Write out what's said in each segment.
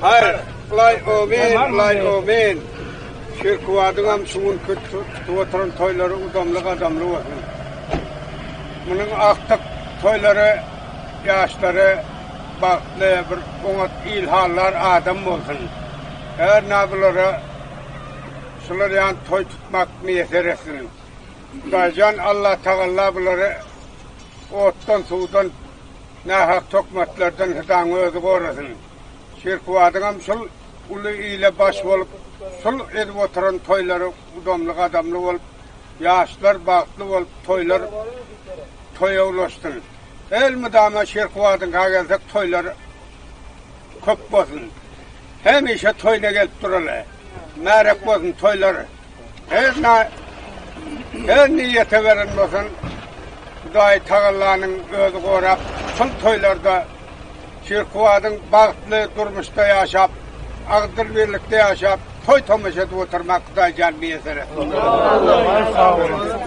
Hayır, lay omen, lay omen. Şirkuvadyňam şu günki tutup oturan toýlary udamly gadamly bolsun. Munuň agtyk toýlary ýaşlary bagtly bir oňat ilhallar adam bolsun. Her nabulara şular ýan toý tutmak miýesser etsin. Hudaýjan Allah tagalla bulary otdan suwdan nähak tokmatlardan Hudaň özi gorasyn. Şirkuwadyňam şul uly ile baş bolup, şul edip oturan toýlary udamly gadamly bolup, ýaşlar bagtly bolup toýlar toýa ulaşsyn. Elmydama Şirkuwadyňka gelsek toýlar köp bolsun. Hemişe toýuna gelip duraly. Märek bolsun toýlar. Her niýete beren bolsun, Hudaý tagallanyň özi gorap, şul toýlarda Şirkuwadyň bagtly durmuşda ýaşap, agdyr birlikde ýaşap, toý tomaşa edip oturmak Hudaýjan miýesser etsin.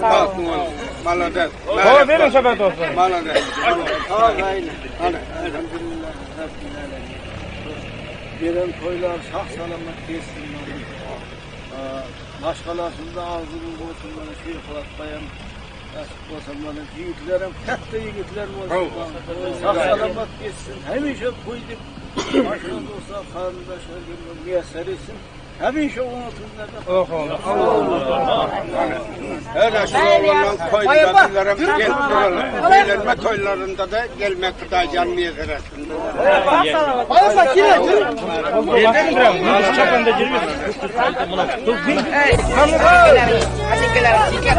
Bagtly boluň. Malades. Toý beriň şepe dostlar. Malades. Hany, elhamdülillah. Gelen toýlar sag salamat geçsin. Maşgalasynda agzynyň bolsun bana Şirkuwat baýam nasip bolsa bana ýigitlerim katta ýigitler bolsun. Sag salamat geçsin. Hemişe toý diýip maşgala dostlar garyndaşlar gelmek miýesser etsin. Hemişe oňatynlarda. Her şu oğlanın toylarına gelip duralım. Eğlenme toylarında da gelmek Hudaýjan miýesser etsin. Así que la chica.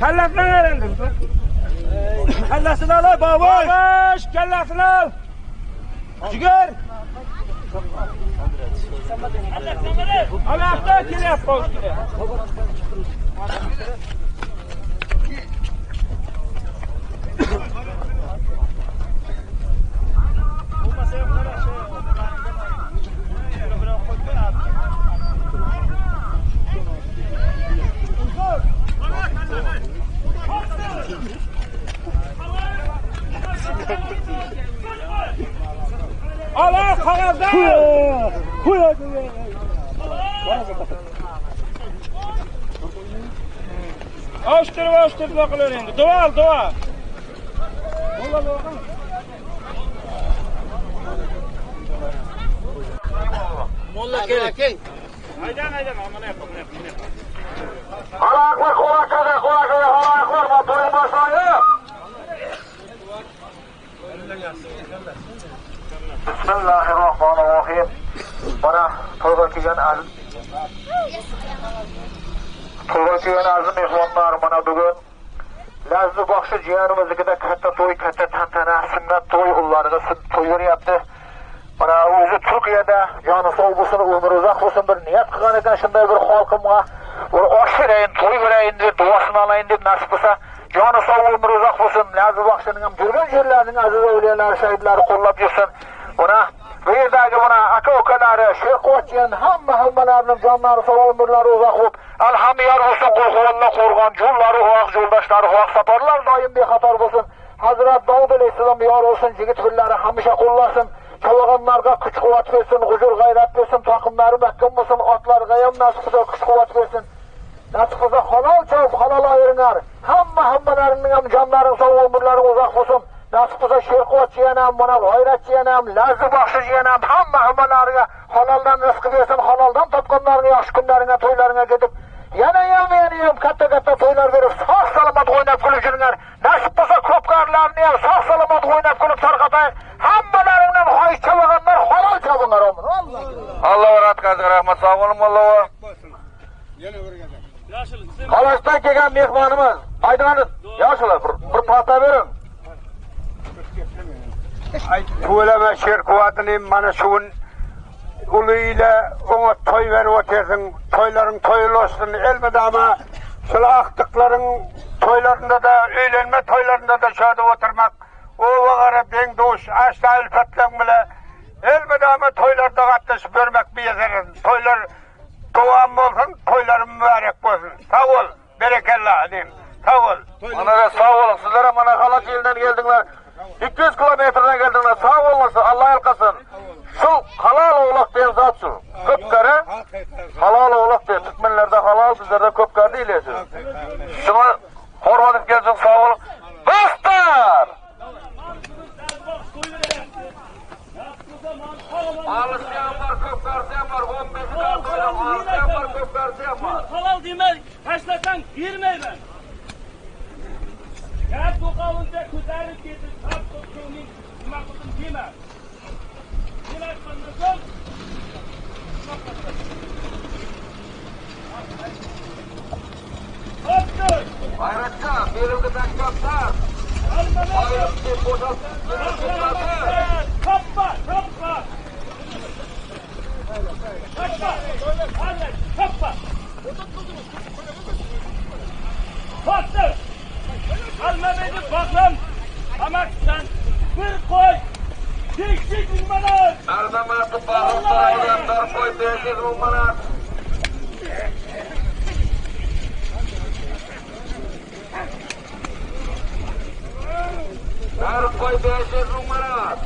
Kallasini erendim. Kallasini al babosh. Babosh, kallasini al. Jigar. Ana kelyapti ustiga. Al kagazdan. Oshtirib qilar endi. Duo al, duo. Molla keling. Aydan, mana yap, mana yap. Halaklar qo'lakada, halaklar motoring boshlaydi. Bismillahirrohmanirrohim. Mana to'yga kelgan aziz mehmonlar, mana bugun Lazzi baxshi jiyanimiznikida katta to'y, katta tantana, sunnat to'y ullariga to'y beryapti. Mana o'zi Turkiyada joni sog' bo'lsin, umri uzoq bo'lsin, bir niyat qilgan ekan shunday bir xalqimga bir osh berayin, to'y berayin deb, duosini olayin deb nasib qilsa, joni sog', umri uzoq bo'lsin. Lazzi baxshining ham yurgan yerlarining aziz avliyolari, shahidlari qo'llab yursin. Mana bu yerdagi mana aka-ukalari, Sherquvvatchiyan hammalarining jonlari sog', umrlari uzoq bo'lib, alhamdulillah bo'lsin, qo'rg'onlar qo'rg'on, yo'llari uzoq, yo'ldoshlari uzoq, safarlar doim bexatar bo'lsin. Hazrat Davud alayhissalom yor bo'lsin, yigit billari hamisha qo'llasin. Chavag'anlarga kuch-quvvat bersin, huzur g'ayrat bersin, taqimlari mahkam bo'lsin, otlarga ham nasib qilsa kuch-quvvat bersin. Nasib qilsa halol chavib, halol ayiringlar. Hammalarining ham jonlari sog', umrlari uzoq bo'lsin. Nasib qilsa Sherquvvatchi ham, mana g'ayratchi ham, Lazzi baxshi ham hammalariga haloldan rizq bersin, haloldan topganlaringga yaxshi kunlaringga, to'ylaringga ketib, yana ham katta-katta to'ylar berib, sog' salomat o'ynab kulib yuringlar. Nasib qilsa ko'pkarlarni ham sog' salomat o'ynab kulib tarqataylik. Hammalaringdan xohish chavag'anlar halol chavinglar. Alloh ratqazi rahmat, sog' bo'ling Alloh. Yana bir gezak. Qalashdan kelgan mehmonimiz Aydan yoshlar bir paxta bering. Tuveleme Sherquvvatini mana shu ulu ile ona to'y berib o'tirsin, to'ylaring to'yli olsun. Elmidama şul aqtiqlaring to'ylarında da, uylanma to'ylarında da şöyle oturmak, o vaqara deng do'sh, ashta ulfatlar bilan elmidama to'ylarda qatnashib bermak bezarin. To'ylar davom bo'lsin, to'ylar muborak bo'lsin. Sog' bo'l, berakalla deyim. Sog' bo'l. Mana da sog' bo'ling. Sizlar ham mana Xalaj elidan keldinglar. 200 kilometrdan keldinglar. Sog' bo'linglar, Alloh yalqasin. Shu halol ovloq degan zot shu. Ko'pkari halol ovloq degan. Turkmenlarda halol, bizlarda ko'pkari deyiladi. Shunga hurmat etib kelsin, sog' bo'ling. Bostar! Alışıyan var, ko'pkarisi ham var, 15 kartoyla var, ko'pkarisi ham var. Halol demay, tashlasang bermayman. Gap to'qoluncha ko'tarib ketib, tap ko'ngling nima qildim dema. Nima qildim so'ng? G'ayratjon, berildi maktablar. Choppa, choppa. Choppa. Choppa. Choppa. Almamaydi boqlam. Hamakdan bir qo'y 500 ming manat. Almamaydi boqlam, bir qo'y 500 ming manat. Bir qo'y 500 ming manat.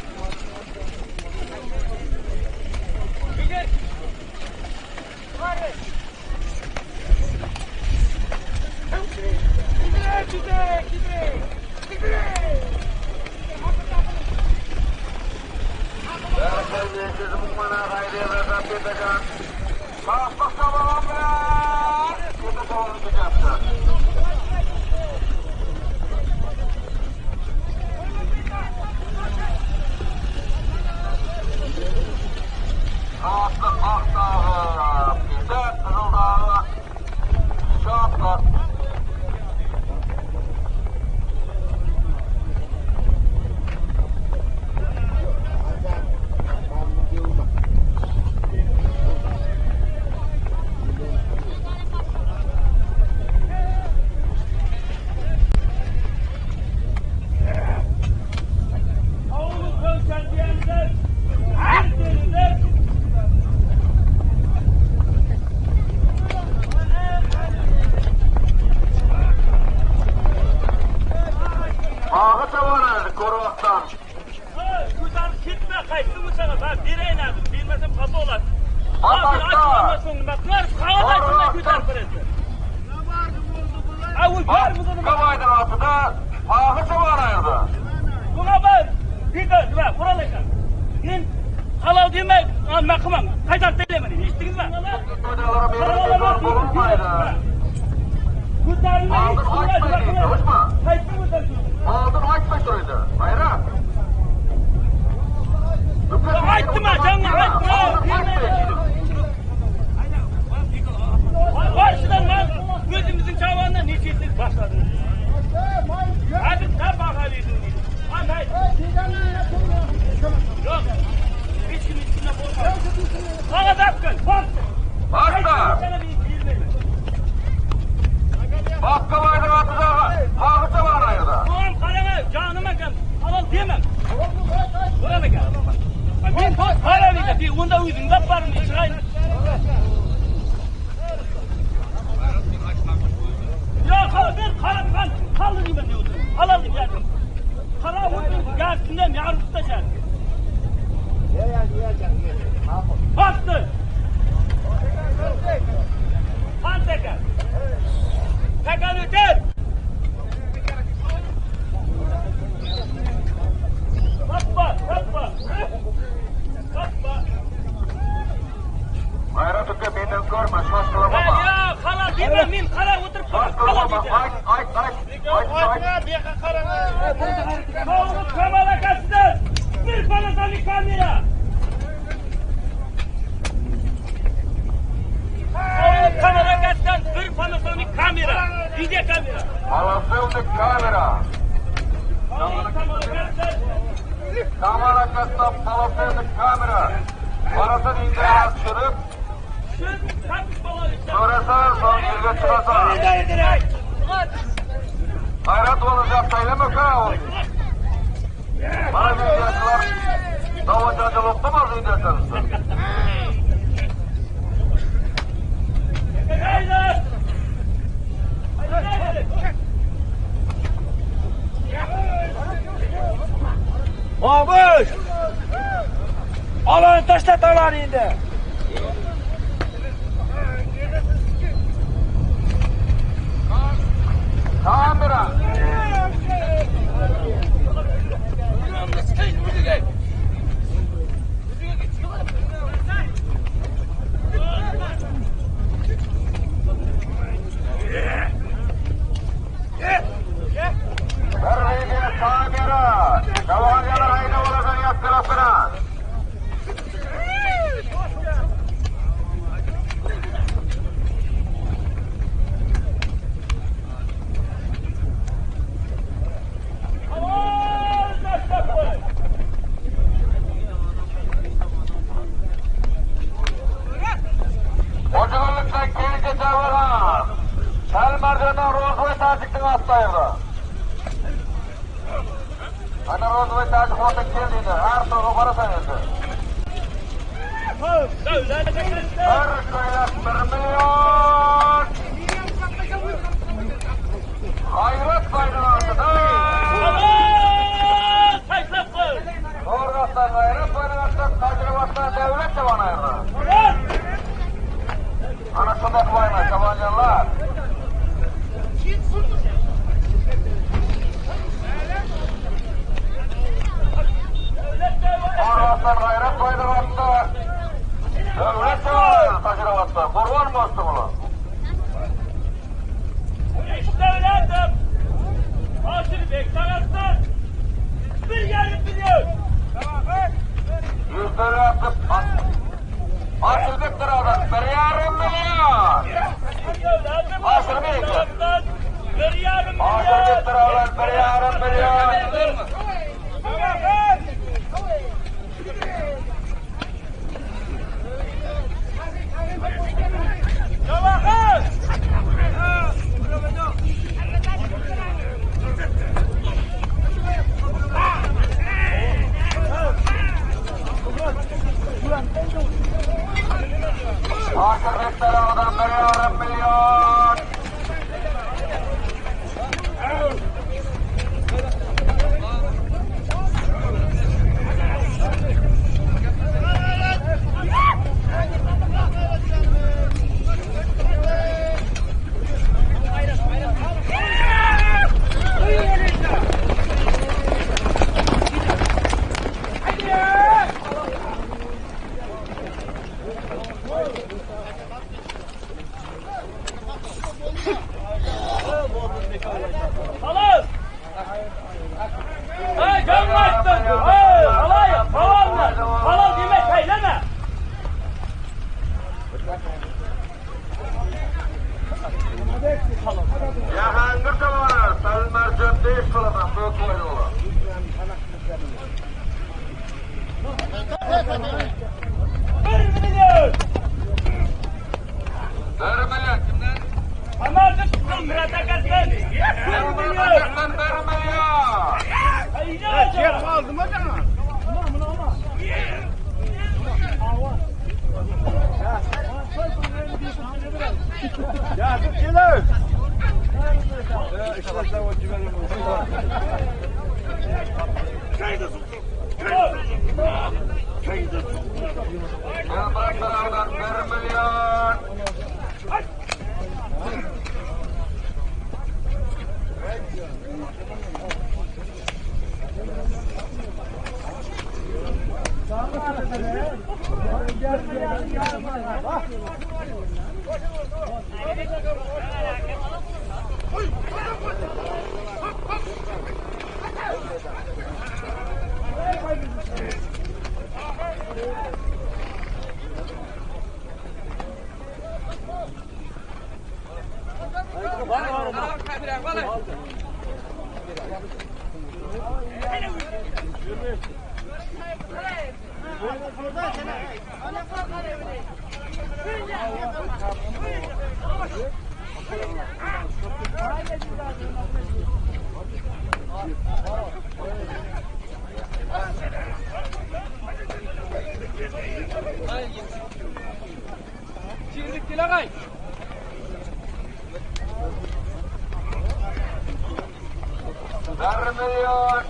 1 million. 1 million kimdan? Amalda Murat akasidan 1 million. 1 million. Yer aldım hocam. Elmurat 1 million. Bir million.